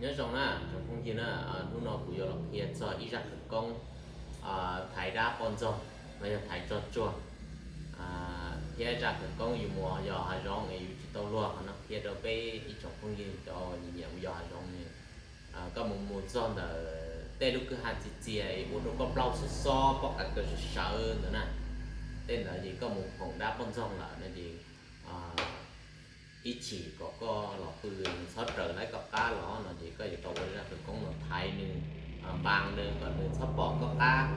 Nyob zoo na tsoom phooj ywg na, hnub no kuv yuav los qhia txog ib zaj khawv koob thaiv dab poj ntxoog, los yog thaiv tsog tsuag, thiab zaj khawv koob yus mus yos hav zoov es yus tsis tau luag. Qhov no qhia rau peb ib tsoom phooj ywg cov nyiam yos hav zoov ne, koj mus mus txog ntawm tej lub kwj ha txias txias es ua rau koj plaub xob xob, pob qa kaws sawv sawv ntawd na, tej ntawd ces koj mus phoom dab poj ntxoog lawm no ces ib chim kom koj los pw nws txhob raws lawv koj qab los no ces koj yuav tau ua zaj khawv koob los thaiv nws, npas nws kom nws txhob pom koj qab,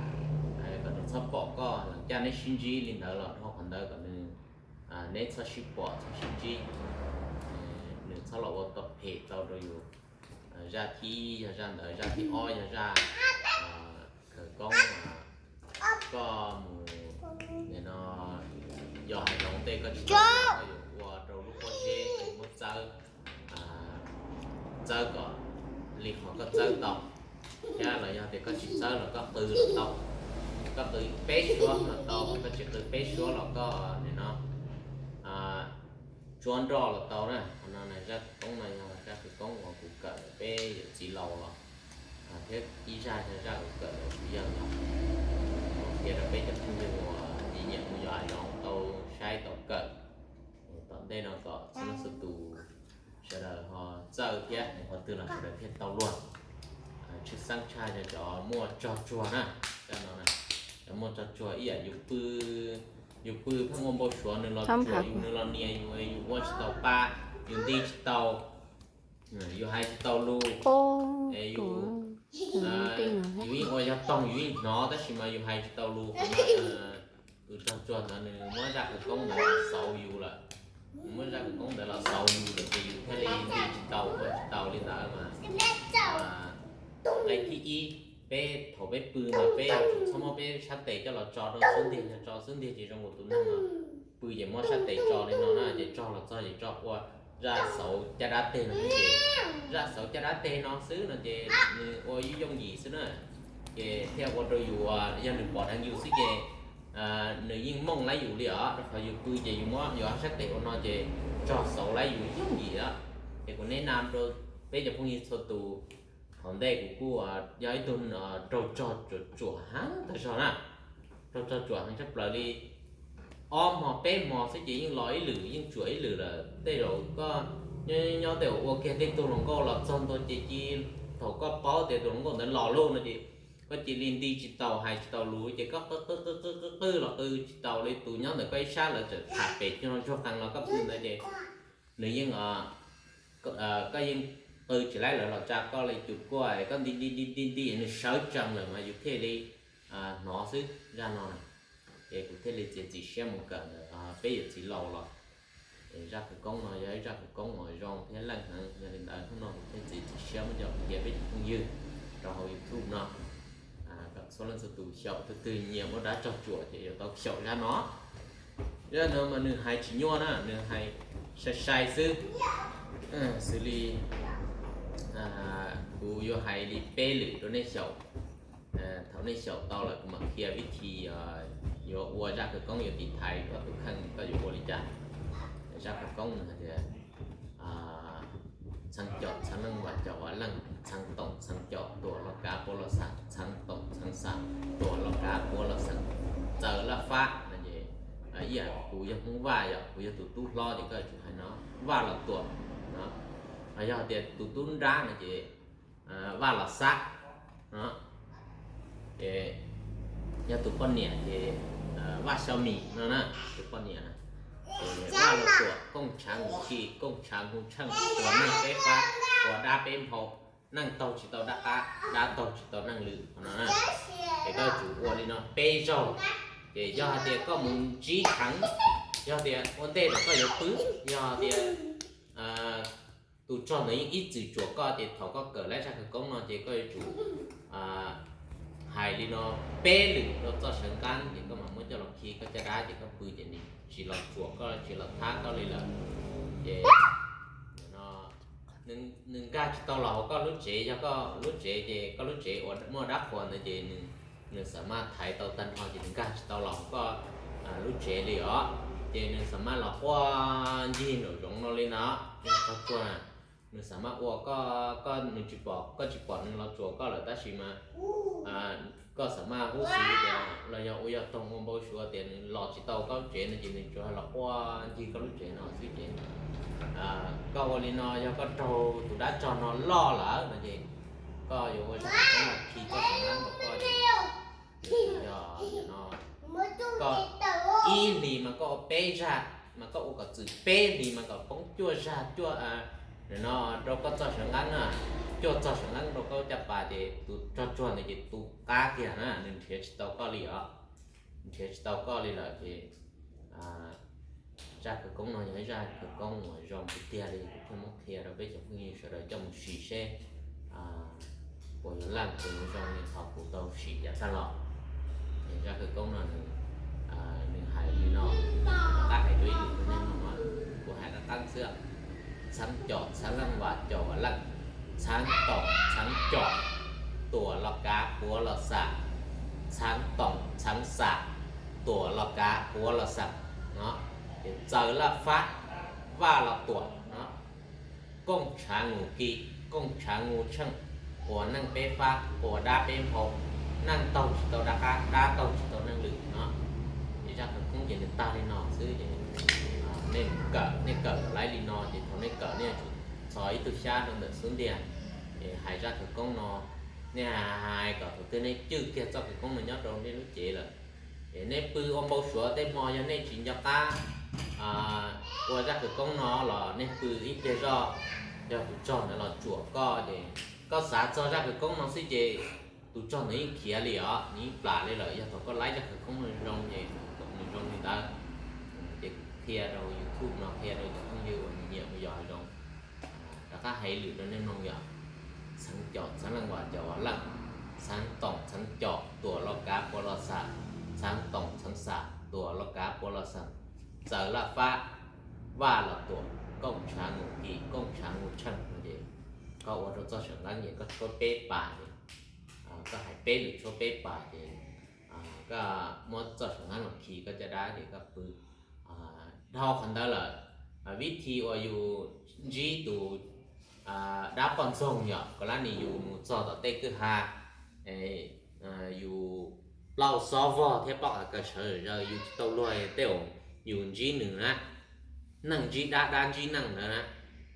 kom nws txhob pom koj. Los caj neb sib ntsib li ntawd los dhau qhov ntawd kom nws, neb txhob sib pom txhob sib ntsib, nws txhob los ua tau phem tau rau yus. Zaj thib ib yog zaj ntawd, zaj thib ob yog zaj khawv koob koj mus no yos hav zoov tej koj tsis tau, koj yuav ua rau lub pob zeb muab txawb, txawb kom li qhov koj txawb tau, thiab los yog tias koj tsis txawb los koj qw los tau. Koj qw peb suab los tau, koj tsis qw peb suab los koj nim no tsuab nroj los tau na. Qhov no zaj khawv koob no yog zaj khawv koob uas kuv kawm peb yawm txiv laus los, thiab ib zaj yog zaj uas kawm los kuv yawg los. Qhia rau peb cov phooj ywg uas nyiam mus yos hav zoov tau saib tau kawm. Tom ntej no kom txhua leej txhua tus sawv daws ho txawj thiab, qhov twg los sawv daws thiaj tau luag. Tshwj xeeb tshaj yog cov muaj tsog tsuag na, cov no, cov muaj tsog tsuag ib yam yus pw, yus pw pheej ua npau suav nws los tsuam yus, nws los nias yus, yus ua tsis tau pa, yus nti tsis tau, yus hais tsis tau lus, yus yeej ua yog toog yus yeej hnov tab sis mas yus hais tsis tau lus. Tus tsog tsuag ntawd nws muab zaj khawv koob ntawd los xauv yus lawm, nws muab zaj khawv koob ntawd los xauv yus lawm ces yus thiaj li nti tsis tau ua tsis tau li ntawd mas. Nqe thib ib, peb thaum peb pw mas peb yuav tsum txhob muab peb sab tes coj los tso rau xub ntiag, yog tso xub ntiag ces zoo nkaus tus neeg no pw ces muab sab tes tso li no na ces tsog los txog ces tso ua zaj xauv caj dab teg no xwb ces, zaj xauv caj dab teg no xwb no ces nws ua yooj yooj yim xwb na. Ces thiaj ua rau yus, yog nws pom dheev yus xwb ces nws yeej mooj laib yus li os, rau qhov yus pw ces yus muab yus sab tes ua no ces tsog xauv laib yus yooj yim os. Ces kuv neb nam rau peb cov phooj ywg txhua tus, thaum ntej kuv kuj yog ib tug raug tsog tsuam heev tag zog na, raug tsog tsuam heev tshaj plaws li. Ob hmo peb hmo xwb ces yeej los ib lwm, yeej tsuam ib lwm lawm. Tej zaum koj nyob nyob tej zaum ua kiag tej tug hluas nkauj los txog ntua ces cia, thaum koj paub tias tus hluas nkauj ntawd los lawm no ces koj cia li nti tsis tau hais tsis tau lus ces koj qw qw qw qw qw los qw tsis tau li. Tus nyob ntawm koj ib sab lawv txawm tham pem ntsuag qees los koj pw ntawd ces nws yeej, koj yeej qw tsis laib lawv los tsa koj li. Cus kuaj koj nti nti nti nti nti nws sawv tsees lawm mas yus thiaj li hnov xwb zaj no na. Ces kuv thiaj li txiav txim siab mus kawm ntawm peb yawm txiv laus los. Zaj khawv koob no yog ib zaj khawv koob uas zoo thiab leej heev, yog li ntawd hnub no kuv thiaj txiav txim siab muab coj qhia peb cov phooj ywg rau hauv YouTube no, kom txhua leej txhua tus xyaum. Tus twg nyiam muaj dab tsog tsuam ces yuav tau xyaum zaj no. Zaj no mas nws hais tsis nyuaj na, nws hais sai sai xwb. Xws li kuv yuav hais li peb lwm rau nej xyaum. Thaum nej xyaum tau lawm kuv mam qhia vib thi yuav ua zaj khawv koob yuav tiv thaiv koj tus kheej koj yuav ua li cas. Zaj khawv koob nws hais tias, txheev caum txheev leej, vam caum vam leej, txheev toom txheev caum, tuam los kav puav los xam, txheev toom txheev xam, tuam los kav puav los xam, txawm laj fab no ces, ib yam kuv yog Hmoob Vaj yom, kuv yog tus tub hlob ces koj yuav tsum hais no, Vaj los tuam no. Yog tias tus tub nrab no ces, Vaj los xab no. Ces yog tus poj niam ces, Vaj xyo mis no na, tus poj niam na. Ces Vaj los tuam, kooj tshav mus tshij, kooj tshav mus tsheej, ua neej peb fab, ua dab peb nphau, neej taug tsis tau dab qab, dab taug tsis tau neej lwm no na. Ces koj yuav tsum ua li no peb zaug. Ces yog hais tias koj mus ntsib kheev, yog tias ua ntej lawm koj yuav pw, yog tias tus tsog ntawd yeej ib txwm tsuam koj ces thaum koj kawm laib zaj khawv koob no ces koj yuav tsum hais li no peb lwm rau txoj sawv nqab ces koj mam muab coj los khi koj caj dab ces koj pw ces nws tsis los tsuam koj, tsis los thab koj li lawm. Ces nws nkag tsis tau los hauv koj lub tsev, yog koj lub tsev ces koj lub tsev uas muaj dab qhuas ntawd ces nws xam maj thaiv tau tag nrho ces nws nkag tsis tau los hauv koj lub tsev li os. Ces nws xam maj los quaj ncig nraum zoov no li no, qhov tsua na, Nws xam maj ua koj, koj nws tsis pom, koj tsis pom nws los tsuam koj lawm tab sis mas koj xam maj hub xim tias los yog ua yog toog ua npau suav tias nws los tsis tau koj lub tsev no ces nws tsuas los quaj ncig koj lub tsev no xwb ces koj ua li no yog koj raug tus dab tsog no loj lawm no ces koj yuav ua zaj khawv koob no khi koj tsev neeg rau koj ces yog no koj ib hlis mas koj ua peb zaj, mas koj ua kom txwm peb hlis mas kom poob cuaj zaj cuaj, no rau koj txoj sawv nqeeb na, cuaj txoj sawv nqeeb rau koj caj pas ces tus tsog tsuag ntawd ces tu qab kiag na, nws nrhiav tsis tau koj li os. Nrhiav tsis tau koj li lawm ces zaj khawv koob no yog ib zaj khawv koob uas zoo tiag tiag li kuv thiaj muab qhia rau peb cov phooj ywg sawv daws coj mus sim seb puas yuav leej puas yuav zoo li qhov kuv tau sim yav tag los. Es zaj khawv koob no nws hais li no, rov qab hais dua ib lwm rau nej mloog, kuv hais qab qeeb xwb. Txheeb com txheeb leej vam com vam leej, txheeb toom txheeb com tuam los kav puav los xam, txheeb toom txheeb xam tuam los kav puav los xam no. Ces txawg laj fab, vaj los tuam no, kooj tshav nus ki, kooj tshav nus tsheej, quas neej peb fab, quas dab peb nphau, neej taug tsis tau dab qab, dab taug tsis tau neej lwm no. Ces zaj khawv koob ces nws tag li no xwb ces nej kawm, nej kawm kom laib li no ces thaum nej kawm nej yuav tsum txhos ib tug xyab rau ntawm xub ntiag. Es hais zaj khawv koob no, nej hais kom thaum twg nej cwj kiag txoj khawv koob no nyob rau nej lub cev lawm, es nej pw ua npau suav tej hmo yog nej tsis nco qab ua zaj khawv koob no los nej pw ib pliag zoj, yog tus tsog ntawd los tsuam koj ces koj xav txog zaj khawv koob no xwb ces tus tsog ntawd yeej khiav li os, nws yeej plam li lawm. Yog thaum koj laib zaj khawv koob no zoo ces nws zoo li ntawd. Ces kuv qhia rau YouTube no qhia rau cov phooj ywg uas nyiam mus yos hav zoov rov qab hais lwm rau nej mloog yom. Txheeb com txheeb leej vam com vam leej, txheeb toom txheeb com tuam los kav puav los xam, txheeb toom txheeb xam tuam los kav puav los xam, txawg laj fab, vaj los tuam, kooj tshav nus ki, kooj tshav nus tsheej no ces koj ua rau txoj sawv nqeeb ces koj tshuab peb pas ces koj hais peb lwm tshuab peb pas ces koj muab txoj sawv nqeeb los khi koj caj dab ces koj pw. Dhau qhov ntawd lawm, vib thi uas yus ntsib tus dab poj ntxoog yom, kom lab nis yus mus txog tom tej kwj ha, yus plaub xob vog thiab plaub qhov kaw sawv zaws yus tsis tau luag tej uas yus ntsib nws na, neeg ntsib dab, dab ntsib neeg ntawd na.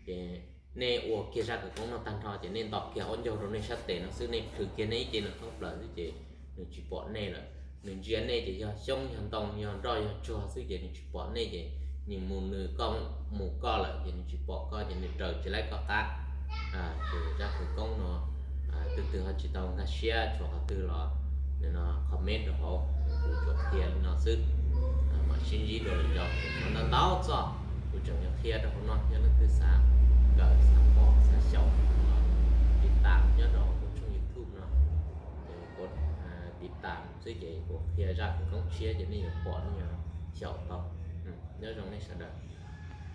Ces nej ua kiag zaj khawv koob no tag nrho ces nej nto kiag ob ncaug rau nej sab tes no xwb, nej plhws kiag nej ib ce no thoob plaws xwb ces nws tsis pom nej lawm. Nws ntsia nej ces yog xyoob yog ntoo yog nroj yog tsuag xwb ces nws tsis pom nej ces nws mus nws, koj mus koj lawm ces nws tsis pom koj ces nws raws tsis laib koj qab. Ces zaj khawv koob no tus twg ho tsis tau nkag siab tshuav qhov twg los comment rau hauv, kuv tsuas qhia li no xwb. Mam sib ntsib dua lwm zaus, ntau ntau txoj kuv tseem yuav qhia rau hauv no, yog leej twg xav kawm xav pom xav xyaum los tiv tam nyob rau kuv tshooj YouTube no, tiv tam xwb ces kuv qhia zaj khawv koob tshiab ces nej yuav pom nej yuav xyaum tau. Nyob zoo nej sawv daws.